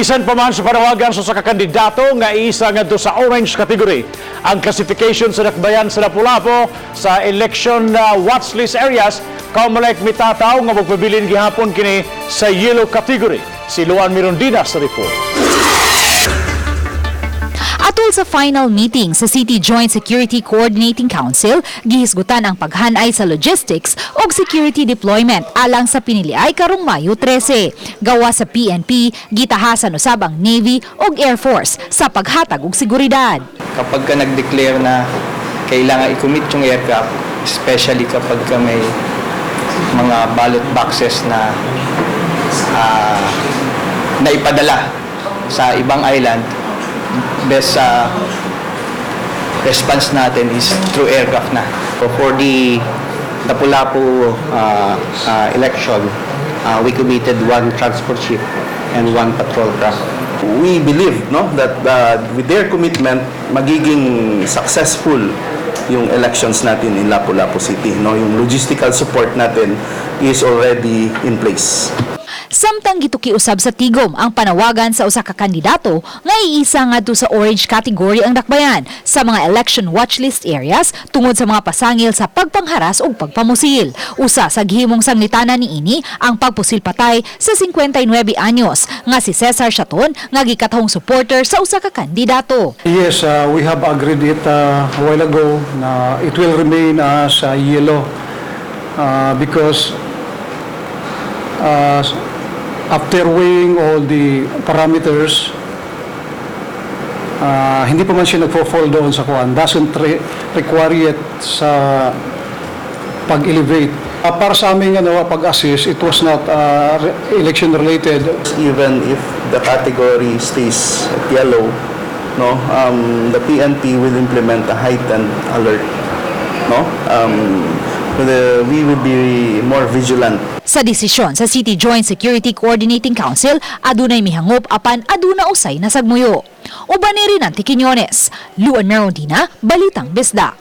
Bisan pa man sa panawagan sa usa ka kandidato nga isa ngadto sa orange category ang classification sa dakbayan sa Lapu-Lapu sa election watchlist areas, COMELEC mitataw nga magpabilin gihapon kini sa yellow category. Si Luan Mirondina sa report. Atol sa final meeting sa City Joint Security Coordinating Council, gihisgutan ang paghanay sa logistics ug security deployment alang sa piniliay karong Mayo 13. Gawa sa PNP, gitahasan usab ang Navy ug Air Force sa paghatag og seguridad. Kapag ka nag-declare na kailangan i-commit yung aircraft, especially kapag ka may mga ballot boxes na naipadala sa ibang island, best sa response natin is through aircraft na. So for the Lapu-Lapu election, we committed one transport ship and one patrol craft. We believe, no, that with their commitment, magiging successful yung elections natin in Lapu-Lapu City, no? Yung logistical support natin is already in place. Samtang gituki usab sa Tigom ang panawagan sa usa ka kandidato nga iisa ngadto sa orange category ang dakbayan sa mga election watchlist areas tungod sa mga pasangil sa pagpangharas ug pagpamusil. Usa sa gihimong sanglitanan niini ang pagpusil patay sa 59 anyos nga si Cesar Chaton nga gikatahong supporter sa usa ka kandidato. Yes, we have agreed it a while ago na it will remain as yellow because after weighing all the parameters, hindi pa man siya nagfo-fall doon sa kuan, doesn't require yet sa pag-elevate. Para sa aming ano, pag-assess, it was not election related. Even if the category stays at yellow, no, the PNP will implement a heightened alert, no? We will be more vigilant. Sa desisyon sa City Joint Security Coordinating Council, adunay mihangop apan aduna usay nasagmuyo. Uban ni Rinanti Quiñones, Luan Merondina, Balitang Bisdak.